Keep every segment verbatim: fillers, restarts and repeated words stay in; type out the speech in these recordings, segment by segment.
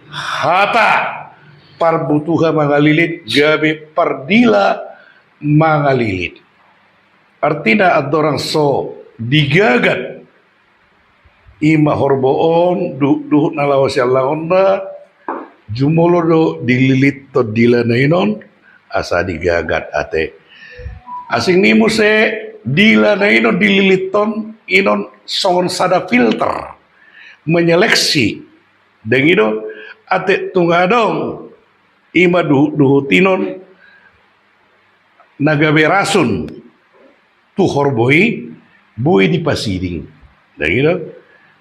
Hata parbutuha mangalilit gabe pardila mangalilit. Artina andorang so digagat ima horbo on, duhut-duhut na laho sian langonna, jumolo do dililiton dilana i non asa digagat ate. Asing ni muse dilana i non dililiton i non songon sada filter menyeleksi. Dang i do ate tung adong ima duhut-duhut i non na gabe rasun tu horbo i, boi dipasiding. Dang i do,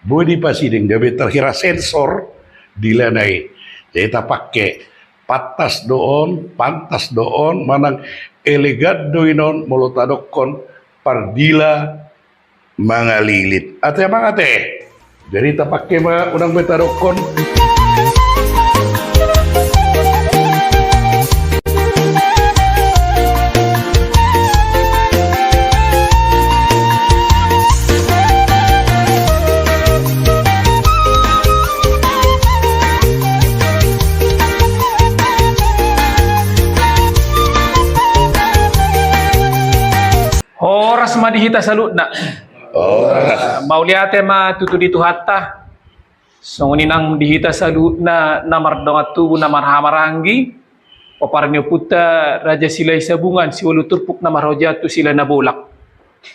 boi dipasiding gabe tarhira sensor dilana i. Jadi tapake pantas do on, pantas do on manang elegan do i non molo tadokkon pardila mangalilit. Ate amang ate. Jadi tapake ma unang be tadokkon. Horas ma di hita saluhutna. Horas. Mauliate ma tutu di Tuhanta. Songon i nang di hita saluhutna na mardongan tubu na marhahamaranggi, pomparan ni ompunta Raja Silahisabungan siualu turpuk na marhojat tu Silalahi Nabolak.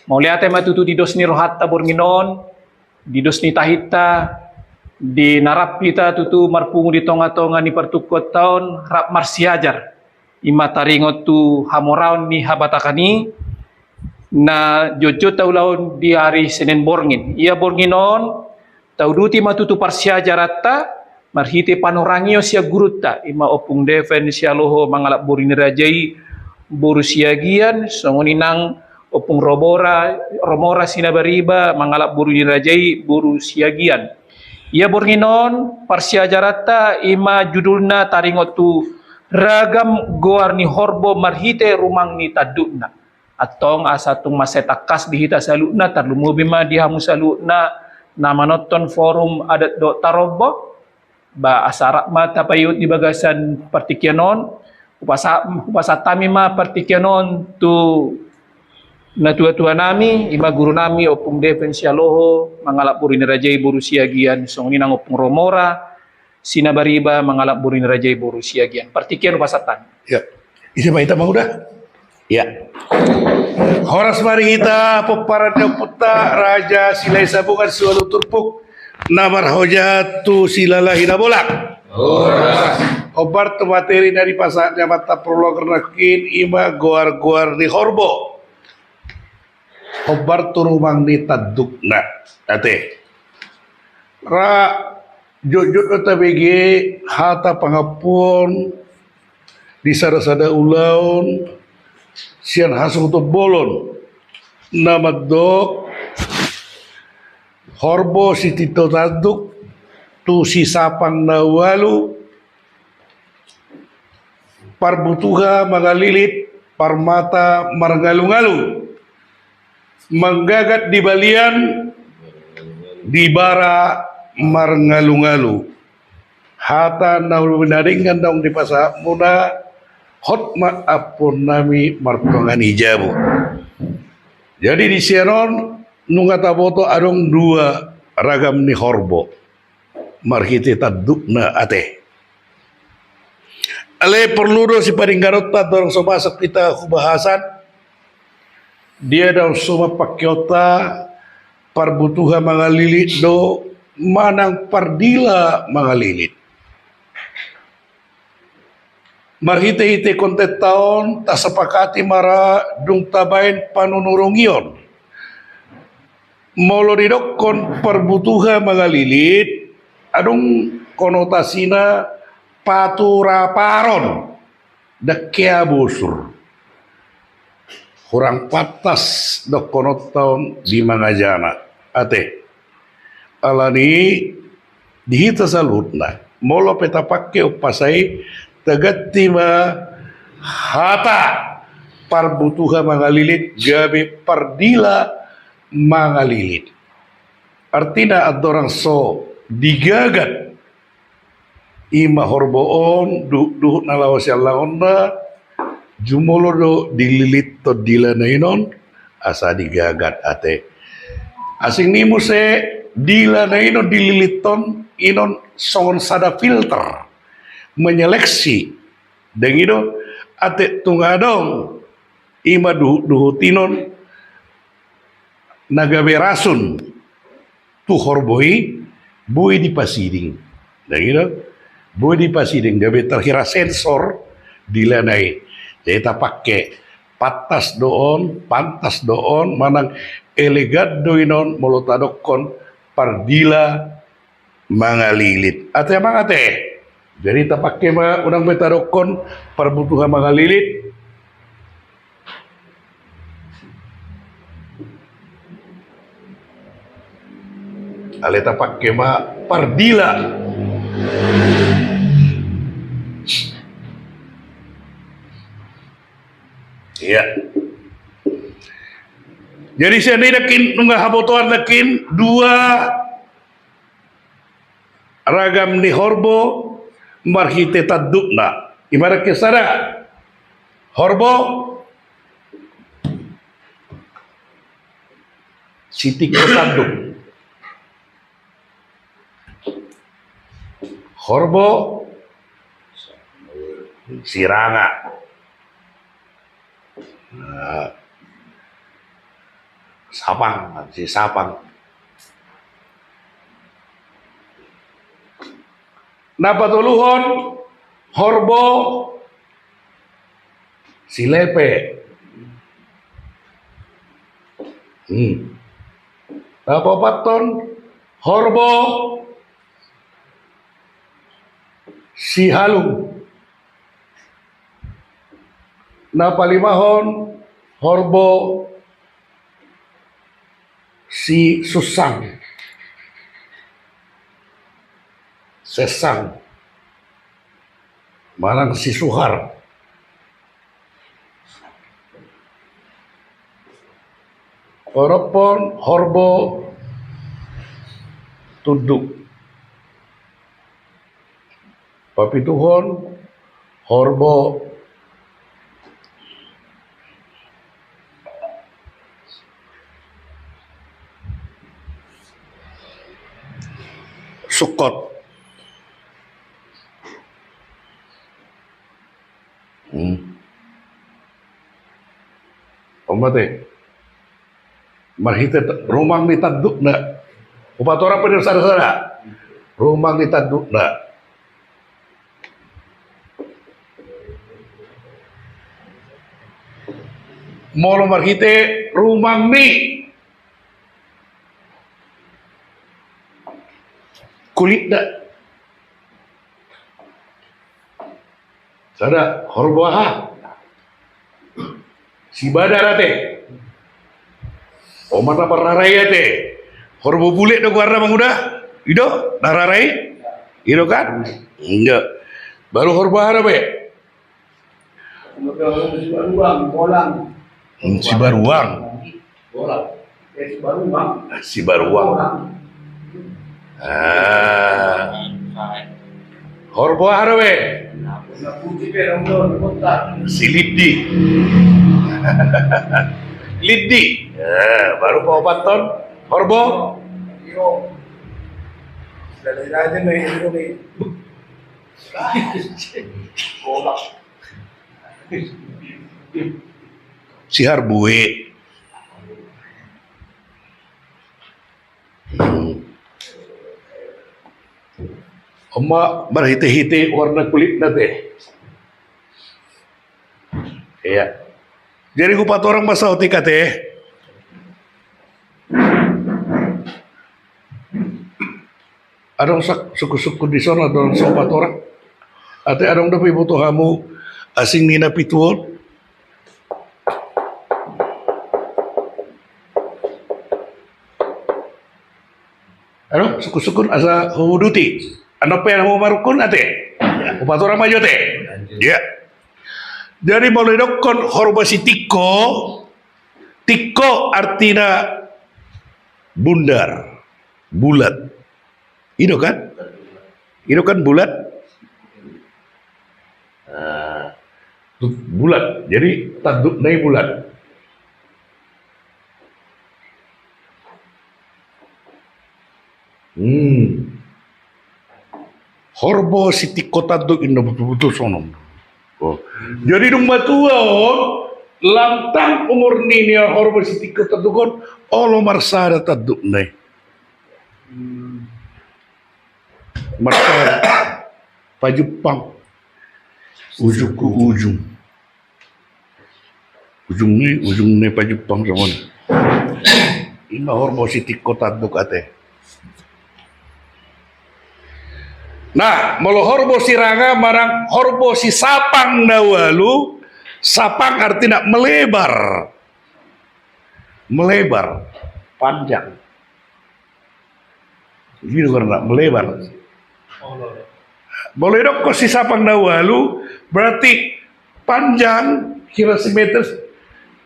Mauliate ma tutu di dos ni rohanta borngin on, di dos ni tahinta, di na rap hita tutu marpungu di tonga-tonga ni partungkoanta on rap marsiajar. Ima taringot tu hamoraon ni habatakan i na jotjot taulahon di ari Senen borngin. Ia borngin on tauduti ma tutu parsiajaranta marhite panorangion sian gurunta, ima Ompung Deven Sialoho mangalap boru ni raja i boru Siagian, songon i nang Ompung Romora, Romora Sinabariba mangalap boru ni raja i boru Siagian. Ia borngin on parsiajaranta ima judulna taringot tu ragam goar ni horbo marhite rumang ni tandukna. Antong asa tung mansai tangkas di hita saluhutna, tarlumobi ma di hamu saluhutna na manonton forum adat dohot tarombo. Ba asa rap ma tapaihut di bagasan partingkian on. Hupasa-, hupasahat hami ma partingkian on tu natua-tua nami, ima guru nami Ompung Deven Sialoho mangalap boru ni raja i boru Siagian, songon i nang Ompung Romora Sinabariba mangalap boru ni raja i boru Siagian. Partingkian hupasahat hami. Ya. Ise ma hita manguda? Ya. Horas ma di hita pomparan ni ompunta Raja Silahisabungan siualu turpuk na marhojat tu Silalahi Nabolak. Horas. Hombar tu materi na dipasahat ni amanta prologer nangkin, ima goar-goar ni horbo. Hombar tu rumang ni tandukna. Ate. Ra jotjot do tabege hata pangampuon di sada-sada ulaon sian hasuhuton bolon na mandok horbo sitinto tanduk tu sisapang na ualu, parbutuha mangalilit, parmata marngalu-ngalu, manggagat di balian, di bara marngalu-ngalu. Hata na uli na denggan naung dipasahatmuna, hot ma ampuon nami martonga ni jabu. Jadi di sian on nunga taboto adong dua ragam ni horbo marhite tandukna ate. Alai porlu do sipadengganonta andorang so masuk hita hu bahasan, dia do so mapangkeonta parbutuha mangalilit do manang pardila mangalilit. Marhite-hite kontenta on tasapakati ma ra dung tabaen panunurongion. Molo didokkon parbutuha mangalilit, adong konotasina paturaparon, dang hea bosur. Hurang pantas dokkononta on di mangajana. Ate. Alani di hita saluhutna, molo pe tapangke umpasa i, taganti ma hata parbutuha mangalilit gabe pardila mangalilit. Artina andorang so digagat ima horbo on, duhut-duhut na laho sian langonna, jumolo do dililiton dilana inon, asa digagat ate. Asing ni muse dilana inon dililiton, inon songon sada filter, menyeleksi. Dang i do, ate tung adong ima duhut-duhut inon na gabe rasun tu horbo i, boi dipasiding. Dang i do, boi dipasiding, gabe tarhira sensor dilana i. Jadi tapake pantas do on, pantas do on, manang elegan do inon molo tadokkon pardila mangalilit. Ate amang ate. Jadi tapake ma, unang be tadokkon parbutuha mangalilit. Alai tapake ma pardila. Iya. Jadi sian i nangkin nunga habotoan nangkin dua ragam ni horbo marhite tandukna. Ima nangkin sada horbo sitingko tanduk. Horbo siranga. Nah, sapang, sisapang. Na patoluhon horbo silepe. Hmm. Na paopathon horbo sihalung. Na palimahon horbo sisussang. Sessang. Manang sisuhar. Paonomhon horbo tunduk. Papituhon horbo sungkot. Hmm. On ma ate. Marhite rumang ni tandukna. Hupatorang pe di sada-sada. Rumang ni tandukna. Molo marhite rumang ni kulitna. Sada, horbo aha? Sibadar ate. Oman na marrarai ate. Horbo bulet do goarna manguda. I do, na rarai. I do kan? Iya. Baru horbo aha dope? Sibaruang, bolang. Hmm, sibaruang. Bolang. Eh, sibaruang. Sibaruang. Bolang. Ah. Horbo aha dope? Silidi. Lidi. Eh, baru paopathon horbo. Siharbue. Hmm. On ma marhite-hite warna kulitna ate. Iya. Jadi hupatorang ma saotik ate. Adong sungkun-sungkun dison, adong so hupatorang. Ate adong dope iboto hamu asing ni na pitu on? Adong sungkun-sungkun asa huuduti. Adong pe hamu marungkun ate? Hupatorang ma jo ate. Iya. Jadi molo didokkon horbo sitingko, tingko artina bundar, bulat. I do kan? I do kan bulat? Nah, tu-, bulat. Jadi tandukna i bulat. Hmm. Horbo sitingko tanduk inna, betul-betul songon on. Oh. Jadi dung matua on, lantang umur ni horbo sitingko tanduk on, olo marsada tandukna i. Marsada. Pajumpang. Ujung ku ujung. Ujung ni, ujung ni pajumpang songon i. Ima horbo sitingko tanduk ate. Nah, molo horbo siranga manang horbo sisapang na ualu, sapang artina melebar. Melebar, panjang. Gitu karena melebar. Molo didokkon sisapang na ualu, berarti panjang kira simetris,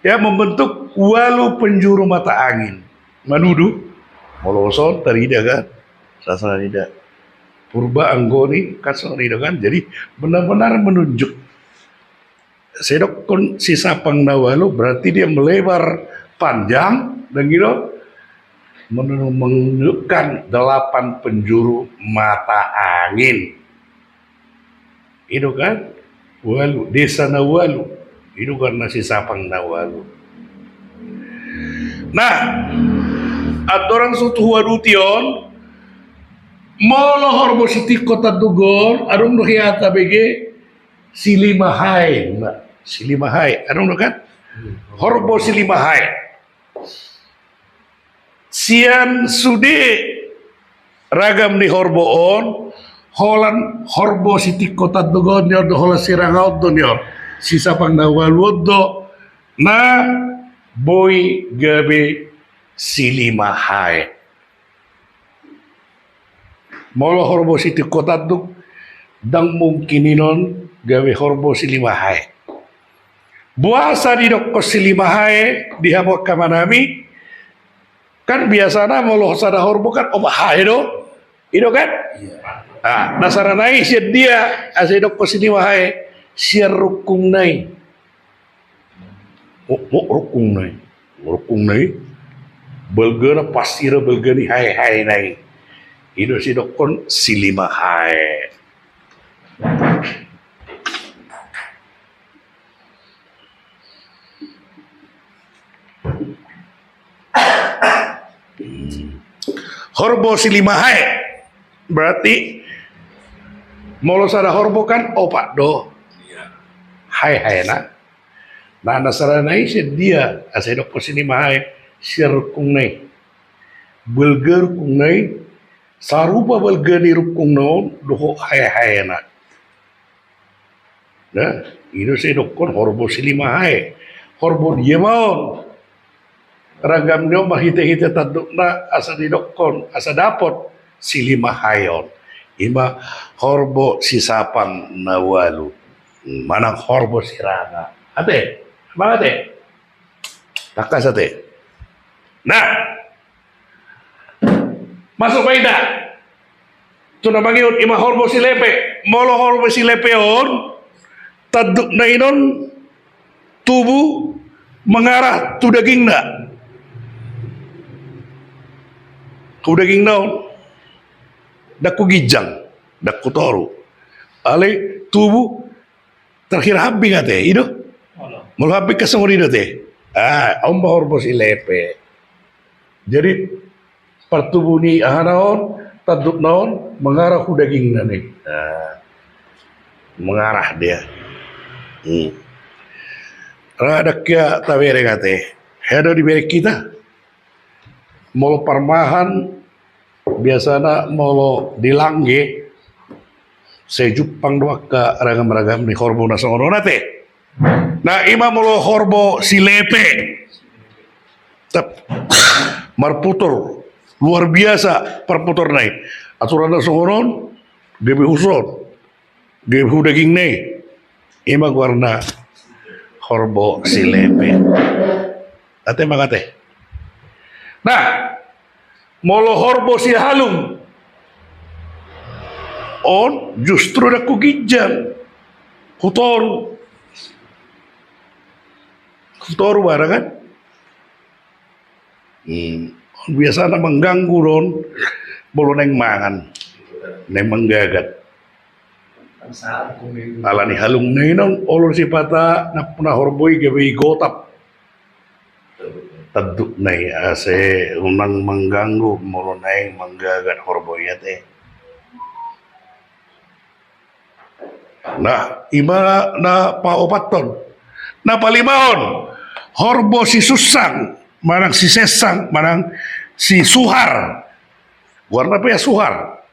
ya, membentuk ualu penjuru mata angin. Manudu, molo son tarida kan, sasa tarida. Purba anggoni kan songon i do kan, jadi benar-benar menunjuk. Sai didokkon sisapang na ualu, berarti dia melebar panjang, dan gitu, menunjuk-, menunjukkan delapan penjuru mata angin. I do kan, ualu, desa na ualu. I do kan na sisapang na ualu. Nah, andorang so huaduti on, molo horbo sitingko tanduk on, adong do hea tabege, Silimahae, Mbak. Silimahae. Adong do kan? Horbo Silimahae. Sian sude ragam ni horbo on, holan horbo sitingko tanduk on, nion do holan siranga on do nion. Sisapang na ualu on do, na boi gabe Silimahae. Molo horbo sitingko tanduk, ndang mungkin inon gabe horbo Silimahae. Boasa didokkon Silimahae di hamu angka amanami, kan biasana molo sada horbo kan opat hae do, i do kan? Iya. Ah, na sada nai sian dia asa didokkon Silimahae, sian rungkungna i. Mo, mo, rungkungna i. Rungkungna i. Balgana pasti do balga ni hae-haena i. I do sidokkon Silimahae. Horbo Silimahae. Berarti molo sada horbo kan opat do. Iya. Hae-haena. Nah, na sada nai sian dia asa didokkon Silimahae, sian rungkungna i. Balga rungkungna i, sarupa balga ni rungkungna on dohot hae-haena. Nah, i do sai didokkon horbo Silimahae. Horbo dia ma on? Ragam ni on marhite-hite tandukna asa didokkon, asa dapot Silimahae on. Ima horbo sisapang na ualu. Manang horbo siranga. Ate? Manang ate? Tangkas ate. Nah. Masuk ma hita tu na mangihut, ima horbo Silepe. Molo horbo Silepe on, tandukna inon tubu mangarah tu dagingna. Tu dagingna on. Ndang tu ginjang, ndang tu toru. Alai tubu terakhir hambing ate, i do? Molo hambing kan songon i do ate. Ah, on ma horbo Silepe. Jadi, partubu ni ahana on, tandukna on, mangarah tu dagingna i. Ah, mangarah dia. Hmm. Ra dang hea tabereng ate. Hea do dibereng hita. Molo parmahan, biasana molo di langge, sai jumpang do angka ragam-ragam ni horbo na songon on ate. Nah, ima molo horbo Silepe. Tep. Marputor. Luar biasa parputorna i. Aturanna songon on, gabe tu son. Gabe tu dagingna i. Ima goarna horbo Silepe. Ate manang ate. Nah, molo horbo Sihalung. On justru ndang tu ginjang. Hutoru. Hutoru barang kan? Hmm. Biasana mangganggu do on molo naeng mangan, naeng manggagat. Alani halungna i non, olo sipata na puna horbo i gabe i gotap. Tandukna i asa unang mangganggu molo naeng manggagat horbo i ate. Nah, ima na paopathon. Na palimahon, horbo sisussang, manang sisessang, manang sisuhar. Goarna pe suhar.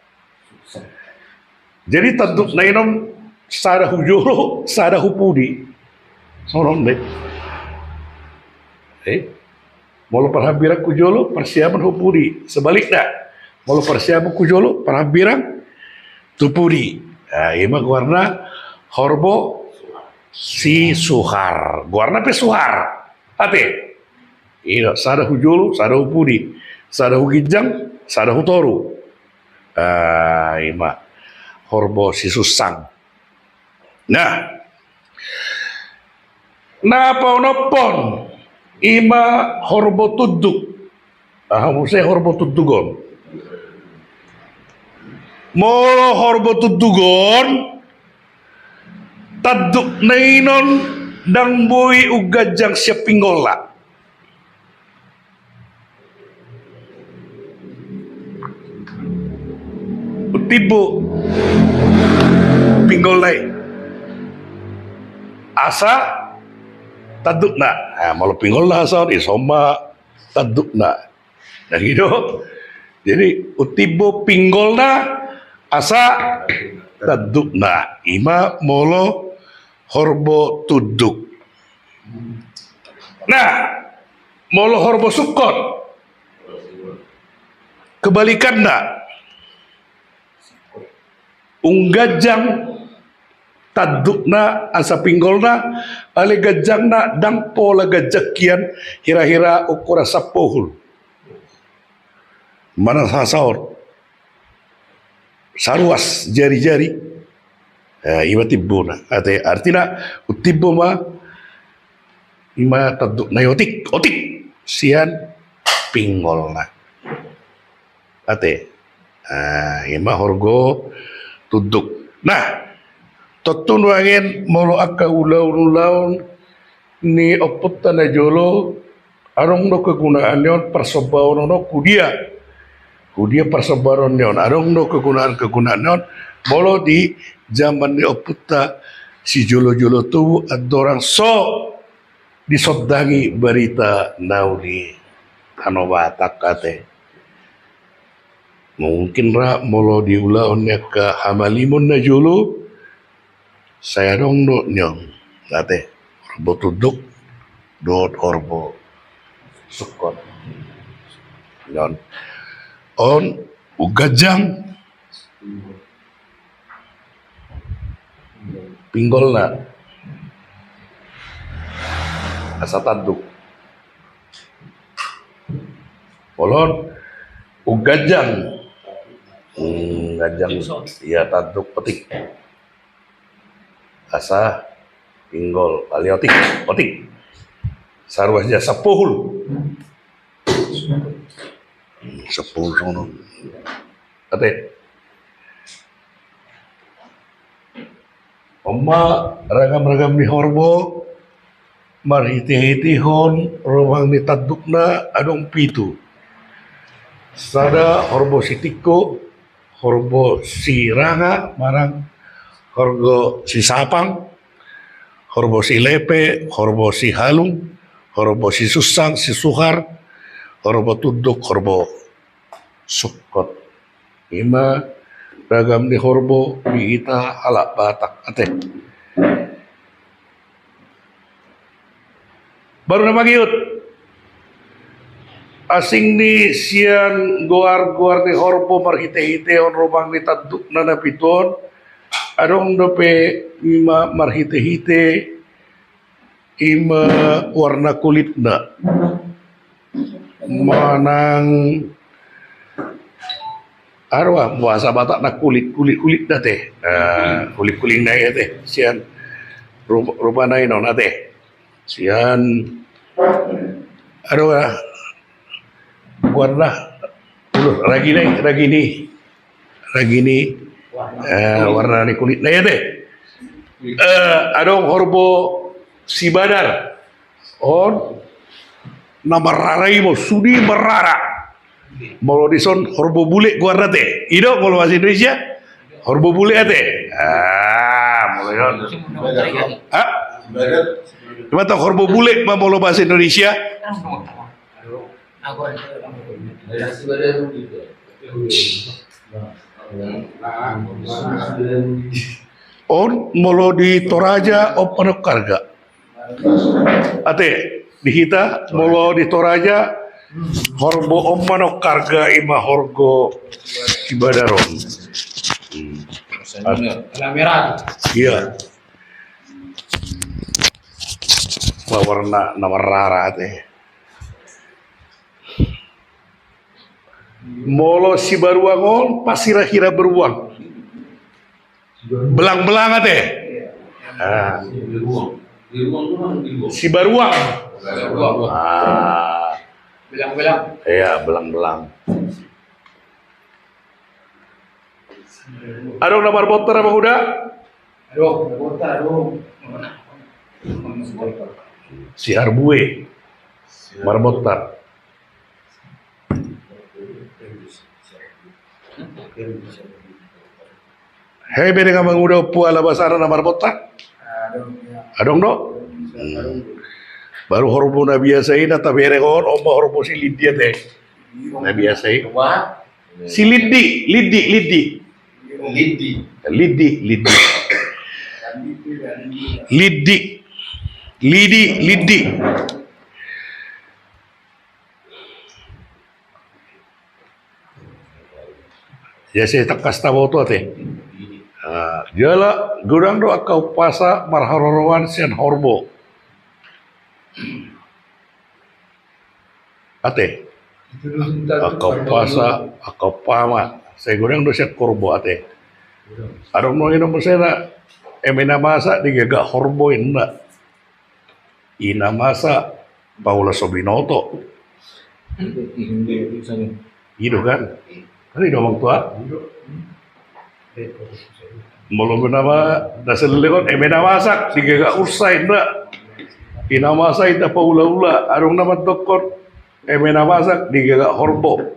Jadi tandukna i non sada hu jolo, sada hu pudi. Songon on do. Eh? Molo parhambirang hu jolo, parsiaman hu pudi. Sebalikna, molo parsiaman hu jolo, parhambirang tu pudi. Nah, ima goarna horbo sisuhar. Goarna pe suhar. Ate. I do, sada hu jolo, sada hu pudi. Sada hu ginjang, sada hu toru. Ah, ima horbo sisussang. Nah, na paonomhon ima horbo tunduk. Aha muse horbo tunduk on? Molo horbo tunduk on, tandukna i non ndang boi umganjang sian pinggolna. Umtimbo pinggolna i asa tandukna. Nah, molo pinggolna asa on, i songon ma tandukna. Nah, gitu. Jadi umtimbo pinggolna asa tandukna. Ima molo horbo tunduk. Nah, molo horbo sungkot, kebalikanna. Umganjang tandukna asa pinggolna, alai ganjangna ndang pola ganjang hian, hira-hira ukuran sampulu. Manang sasaor. Saruas jari-jari. Eh, ima timbona. Ate, artina, umtimbo ma, ima tandukna i otik, otik sian pinggolna. Ate. Ah, ima horbo tunduk. Nah, tontu nuaeng molo angka ulaon-ulaon ni ompunta na jolo, adong do kegunaan ni on, parsombaon on tu dia. Tu dia parsombaon ni on, adong do kegunaan-kegunaan ni on. Molo di jaman ni ompunta sijolo-jolo tubu andorang so disondangi barita na uli tano Batak, ate. Mungkin ra molo di ulaon ni angka hamalimon na jolo, sai adong do ni on, ate, horbo tunduk dohot horbo sungkot. Ni on, on umganjang pinggolna asa tanduk. Molo on umganjang, hmm, ganjang, ia tanduk, otik. Asa pinggol, alai otik, otik. Saruas jari sampulu. Hmm, sampulu songon on. Ate. On ma ragam-ragam ni horbo marhite-hitehon rumang ni tandukna adong pitu. Sada horbo sitingko, horbo siranga, manang horbo sisapang, horbo silepe, horbo sihalung, horbo sisussang, sisuhar, horbo tunduk, horbo sungkot. Ima ragam ni horbo di hita halak Batak, ate. Baru na mangihut, asing ni sian goar-goar ni horbo marhite-hitehon rumang ni tandukna na pitu on, adong dope ima marhite-hite ima warna kulitna. Manang aha do bahasa Batakna, kulit, kulit, kulitna, ate. Ah, kulit-kulitna i, ate. Sian Rup-, rupana inon ate. Sian. Aduh, ah. Warna. Aduh, ragini, ragini. Ragini. Eh, warna ni kulitna i ate. Eh, adong horbo sibadar. On. Na marrara i ma sude marrara. Molo dison horbo bule goarna ate. I do molo bahasa Indonesia. Horbo bule ate. Ah, molo i on. Hah? Ima tong horbo bule ma molo bahasa Indonesia. On molo di Toraja on manang karga. Ate, di hita molo di Toraja, horbo on manang karga ima horbo sibadar on. Hmm. Iya. Warna na marrara ate. Molo sibaruang on pas hira-hira beruang. Belang-belang ate. Ah. Sibaruang. Ah. Belang-belang. Iya, belang-belang. Adong na marbontar apa uda? Adong, marbontar adong. Si Harbue. Marbontar. Hei, bereng amang uda, ompu, ala basana na marbontar? Adong do? Hmm. Baru horbo na biasa i na tabereng on, on ma horbo si Lindi ate. Na biasa i. Si Lindi, Lindi, Lindi. Lindi. Lindi, Lindi. Lindi. Lidi, Lindi. Ya, sai tangkas taboto ate. Ah, jala godang do angka umpasa marharoroan sian horbo. Ate. Angka umpasa, angka umpama. Sai godang do sian horbo ate. Adong do inon muse na eme na masa digagak horbo inna. Ina masa Paula so binoto. I do kan? Kan i do amang tua. Molo nama dasar legon eme na masak digagak ursa inna. Ina masa ita paula-ula, adong na mandokkon eme na masak digagak horbo.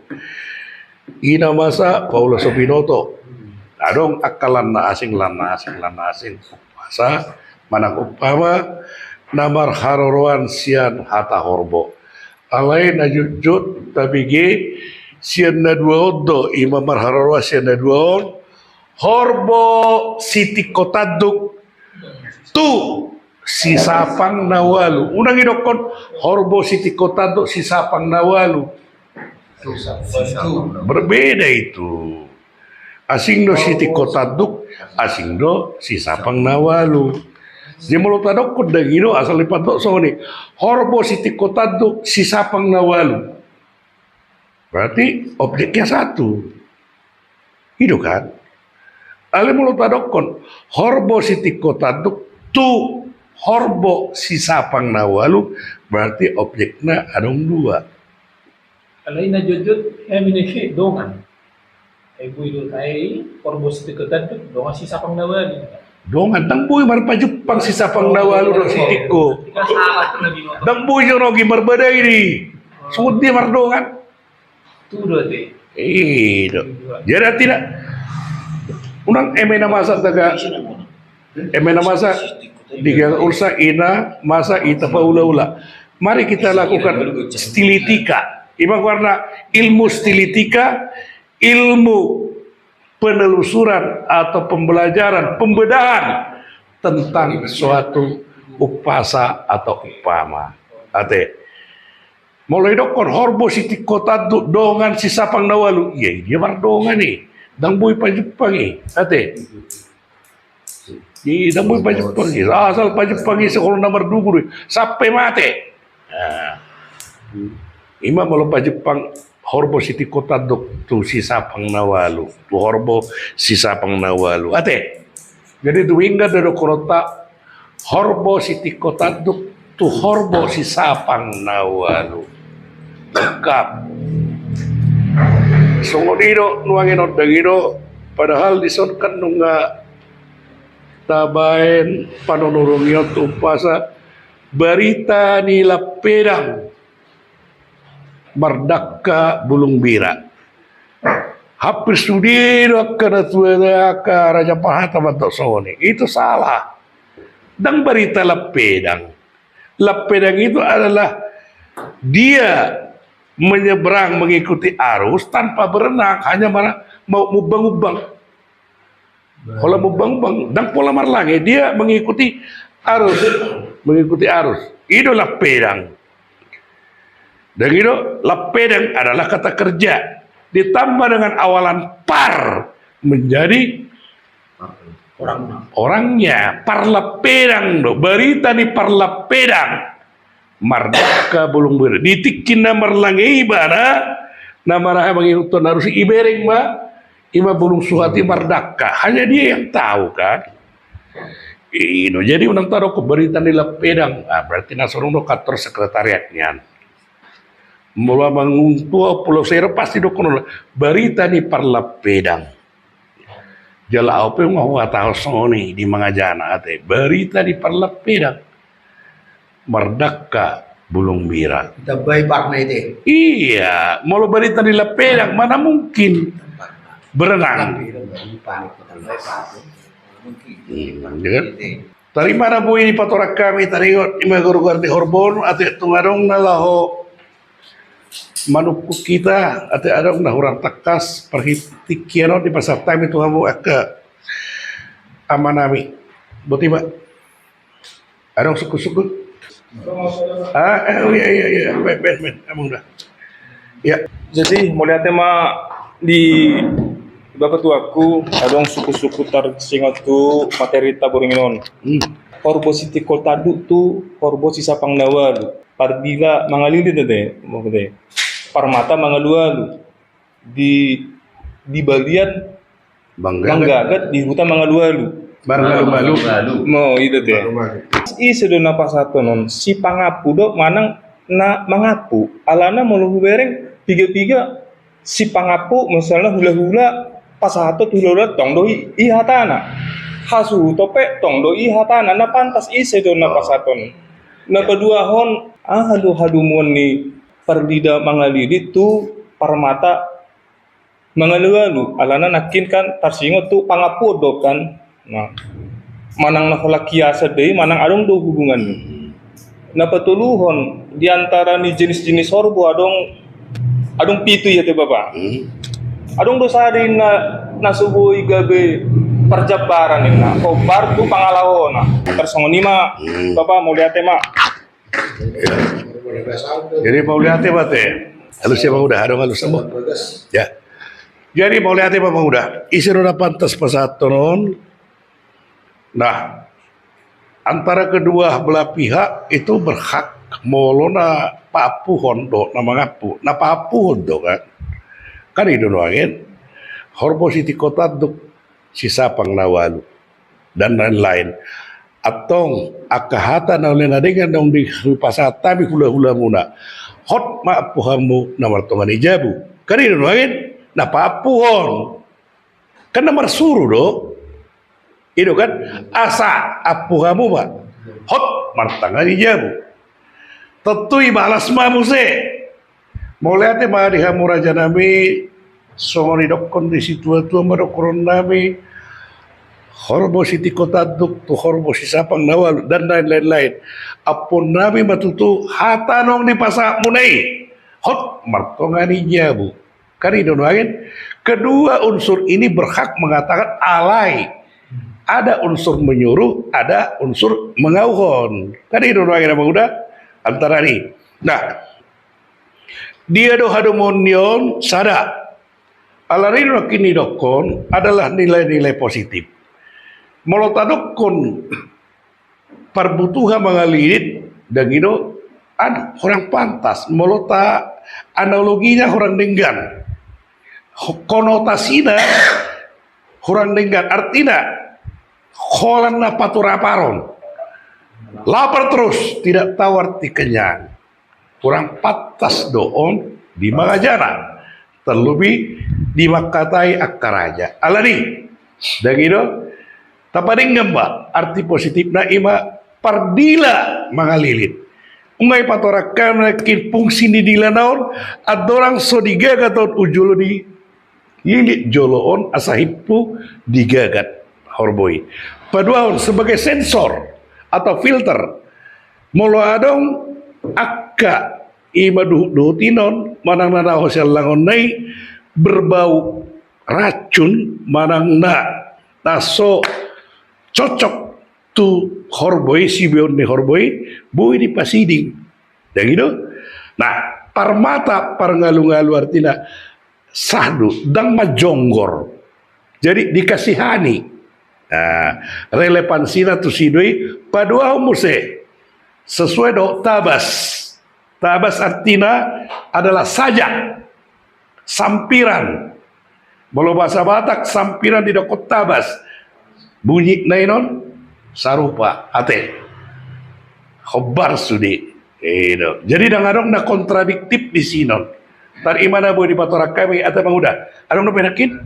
Ina masa Paula so binoto. Adong angka lan na asing, lan na asing, lan na asing. Umpasa manang umpama na marharoroan sian hata horbo. Alai na jotjot tabege sian na dua on do, ima marharoroan sian na dua on. Horbo sitingko tanduk tu sisapang na ualu. Unang idokkon horbo sitingko tanduk sisapang na ualu. Berbeda itu. Asing do sitingko tanduk, asing do sisapang na ualu. Jadi molo tadokkon dang i do, asal dipandok songon i. Horbo sitingko tanduk sisapang na ualu. Berarti objeknya satu. I do kan? Alai molo tadokkon horbo sitingko tanduk tu horbo sisapang na ualu, berarti objekna adong dua. Alai na jotjot, eh, eme na dongan. Eh, boi do tahe i horbo sitingko tanduk, dongan sisapang na ualu. Dongan, dang boi marpajumpang sisapang na ualu dohot sitingko. Dang boi jo nogi marbadai di. Songon dia mardongan. Tu do ate. I do. Jadi artina unang eme na masa taga, eme na masa digagak ursa, ina masa ita paula-ula. Mari kita lakukan stilitika. Ima goarna ilmu stilitika, ilmu penelusuran atau pembelajaran, pembedahan tentang suatu umpasa atau umpama. Ate. Molo idokkon horbo sitingko tanduk dongan sisapang na ualu, ia i dia mardongan i. Dang boi pajumpang i. Ate. I dang boi pajumpang i. Asal pajumpang i sihol na mardugu do i. Sampe mate. Nah. Ima molo pajumpang horbo sitingko tanduk tu sisapang na ualu. Tu horbo sisapang na ualu. Ate. Jadi tu inggan do dohononta Horbo sitingko tanduk tu horbo sisapang na ualu. Lengkap. Songon i do nuaeng on, dang i do. Padahal dison kan nunga tabaen panonorongion tu umpasa barita ni lampedang mardangka bulung bira. Hampir sude do angka na tua, angka raja parhata mandok songon i. Itu salah. Dang barita lampedang. Lampedang itu adalah dia menyeberang mengikuti arus tanpa berenang, hanya mara-, mau mumbang-umbang. Pola mumbang-umbang, dang pola marlange, dia mengikuti arus, mengikuti arus. I do lampedang. Dang i do, lampedang adalah kata kerja ditambah dengan awalan par menjadi orangnya. Parlampedang do, barita ni parlampedang. Mardangka bulung bira. Di tingki na marlange ibana, na maraha mangihuthon arus i, ibereng ma, ima bulung suhat i mardangka. Hanya dia yang tahu, kan. I do, jadi unang tadok barita ni lampedang. Ah, berarti na surung do kantor sekretariat nian. Molo Amangtua Pulau Sero pasti dohonon barita ni parlampedang. Jala au pe nunga huhatahon songon i di mangajana ate, barita ni parlampedang mardangka bulung bira. Ditambai parna i te. Iya, molo barita ni lampedang mana mungkin berenang. Hmm, ya kan? Tarima na boi dipatorang hami, taringot ima goargoar ni horbo on, ate tung adong na laho manungkun hita, ate adong na hurang tangkas parhitean on, dipasahat hami tu hamu angka amanami. Boti ma. Adong sungkun-sungkun? Ah, eh, oh, iya, iya, iya. Baen, baen, baen. Amang da. Ya. Jadi, mauliate ma di bapa tuaku, adong sungkun-sungkun tarsingot tu materi ta borngin on. Hmm. Horbo sitingko tanduk tu horbo sisapang na ualu. Parbila mangalilit ate, maksudna. Parmata mangalualu. Di, di balian manggagat, manggagat, di huta mangalualu. Mangalualu. Oh, i do te. Mangalualu. Ise do na pasahathon on, sipangampu do manang na mangampu. Alana molo hubereng piga-piga sipangampu, misalna hula-hula, pasahathon tu hula-hula tong do i, i hatana. Hasuhuton pe tong do i hatana, na pantas ise do na pasahathon. Na paduahon, aha do hadomuan ni parbila mangalilit tu parmata mangalualu, alana nangkin kan tarsingot tu pangampuon do kan. Nah, manang na holan kiasan do i, manang adong do hubungan. Na patoluhon, di antara ni jenis-jenis horbo adong, adong pitu i ate bapa. Hmm. Adong do sada i na, na so boi gabe parjambaran i na, hombar tu pangalahona. Tarsongon i ma, hmm, bapa, mauliate ma. Jadi mauliate ma ate. Alus i Amang Uda, adong alus i Amang Uda. Ya. Jadi mauliate ma Amang Uda. Ise do na pantas pasahathon on? Nah, antara kedua belah pihak itu berhak molo na paampuhon dohot na mangampu. Na paampuhon do kan. Kan i do nuaeng. Horbo sitingko tanduk, sisapang na ualu, dan lain-lain. Antong angka hata na uli na denggan naung dipasahat hami hula-hulamuna. Hot ma ampuhanmu na martonga ni jabu. Kan i do nuaeng, na paampuhon. Kan na marsuru do. I do kan, asa ampuhanmu ma hot martonga ni jabu. Tontu ibalas ma muse. Mauliate ma di hamu rajanami, songon didokkon ni situa-tua ma dohononnami, horbo sitingko tanduk tu horbo sisapang na ualu, dan lain-lain. Ampuonnami ma tutu hata naung dipasahatmuna i, hot martonga ni jabu. Kan i do nuaeng, kedua unsur ini berhak mengatakan alai. Ada unsur menyuruh, ada unsur mangauhon. Kan i do nuaeng Amang Uda, antara ni. Nah, dia do hadomuan ni on sada. Alani do nangkin didokkon adalah nilai-nilai positif. Molo tadokkon parbutuha mangalilit, dang i do, anu, hurang pantas. Molo ta analoginya hurang denggan. Konotasina hurang denggan. Artina, holan na paturaparon. Lapar terus, tidak tahu arti kenyang. Kurang pantas do on di mangajaran, terlebih di mangkatai angka raja. Alani, dang i do, tapadenggan ma arti positifna, ima pardila mangalilit. Nunga dipatorang hami nangkin fungsi ni dila na on, andorang so digagat on, jolo dililit jolo on asa himpu digagat horbo i. Paduahon, sebagai sensor atau filter. Molo adong angka ima duhutduhut i non, manang na naho siallangonna i berbau racun, manang na, na so cocok tu horbo i, sibeon ni horbo i, boi dipasiding. Dang i do? Nah, parmata parngalungalu artina sah do, dang manjonggor. Jadi dikasihani. Nah, relevansina tusi do i. Paduahon muse, sesuai dohot tabas. Tabas artina adalah sajak, sampiran. Molo bahasa Batak, sampiran didok tabas. Bunyina i non sarupa, ate. Hombar sude. I do. Jadi dang adong na kontradiktif di sinon. Tar ima na boi dipatorang hami, ate, manguda. Adong dope nangkin?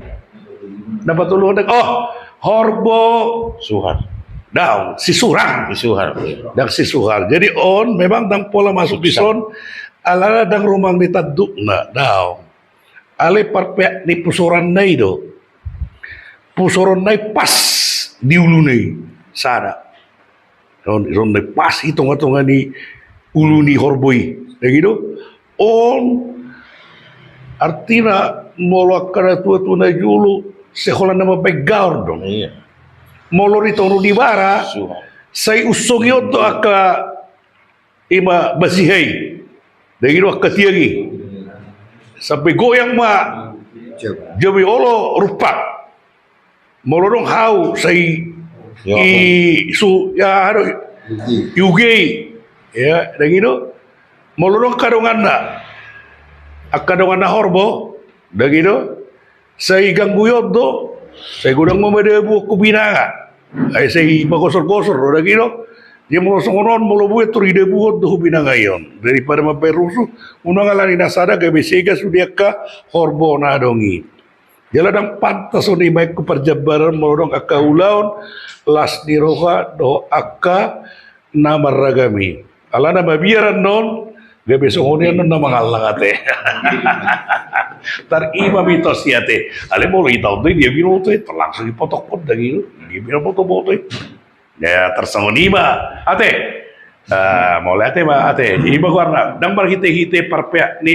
Na patoluhon dang, oh, horbo suhar. Daong, sisurang. Sisuhar. Dang sisuhar. Jadi on memang dang pola masuk di son, alana dang rumang ni tandukna, daong. Alai parpeak ni pusoranna i do. Pusoranna i pas di uluna i sada. Pusoranna i pas di tongatonga ni ulu ni horbo i. Dang i do? On artina molo angka natuatua na jolo, sai holan na mambaen gaor do. Iya. Molo di toru ni bara, suhar, sai usongi on do angka ima basiha i. Dang i do, angka tiang i. Sampe goyang ma jabu i, olo rumpak. Molo adong hau sai i su, ya, ado, iuge i. Ya, dang i do. Molo adong angka donganna, angka donganna horbo, dang i do. Sai ganggui on do, sai godang ma madabu on tu binanga. Ai sai magosorgosor do, dang i do. Jadi molo songon on, molo boi, tor idabuhon do tu binanga i on. Daripada mambaen rusuh, unang alani na sada gabe sega sude angka horbo na adong i. Jala dang pantas on dibaen tu parjambaran molo adong angka ulaon las ni roha dohot angka na marragam i. Alana mabiar annon, gabe songon i annon na mangallang, ate. Tar ima mitos i, ate. Alai molo hita on do i, dia binoto i, tar langsung dipotokhon, dang i do. Dia binoto-boto i. Ya, tar songon i ma, ate. Ah, mauliate ma, ate. Ima goarna, dang marhitehite parpeak ni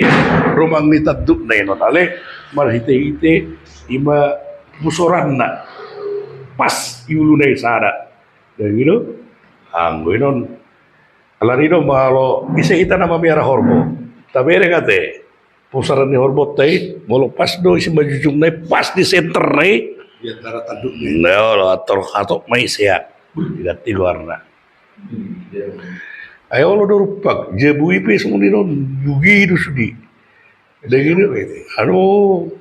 rumang ni tandukna i non, alai marhitehite ima pusoranna. Pas di uluna i sada. Dang i do. Anggo i non. Alani do, molo ise hita na mamiara horbo, tabereng, ate, pusaran ni horbonta i, molo pas do isi manjujungna i, pas di senterna i. Di antara tandukna i. Na olo, ator hatop ma i, sehat. Diganti goarna. Hmm, iya. Ai olo do rumpak, jabu i pe songon i non, iuge i do sude. Dang i do, anu,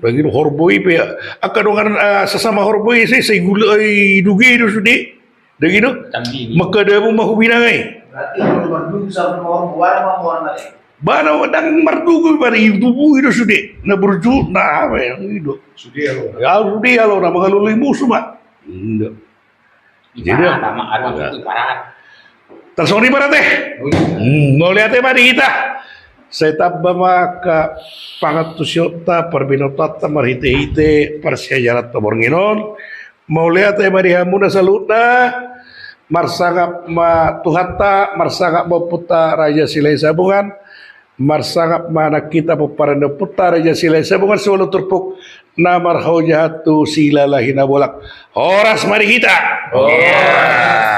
dang i do, horbo i pe, angka dongan, ah, sasama horbo i, sai, sai gula, ai, iuge i do sude. Dang i do? Mangkadabu ma tu binanga i. Berarti molo mardugu sama horbo, bana ma muarna i. Bana, dang mardugu, bana, idubu i do sude. Na burju, na, apa ya, i do. Sude alo. Ya, sude alo, na mangalului musu ma. Indo. Jadi, ibarat, ama, arwah, ya, itu ibarat. Tar songon i, ibarat, eh. Oh, iya. Hmm, mauliate ma di hita. Sai tamba ma angka pangantusionta, parbinotoanta marhitehite parsiajaranta borngin on. Mauliate ma di hamuna saluhutna. Marsangap ma Tuhanta, marsangap ma Ompunta Raja Silahisabungan. Marsangap ma nang hita pomparan ni Ompunta Raja Silahisabungan siualu turpuk na marhaojahan tu Silalahi Nabolak. Horas ma di hita. Horas.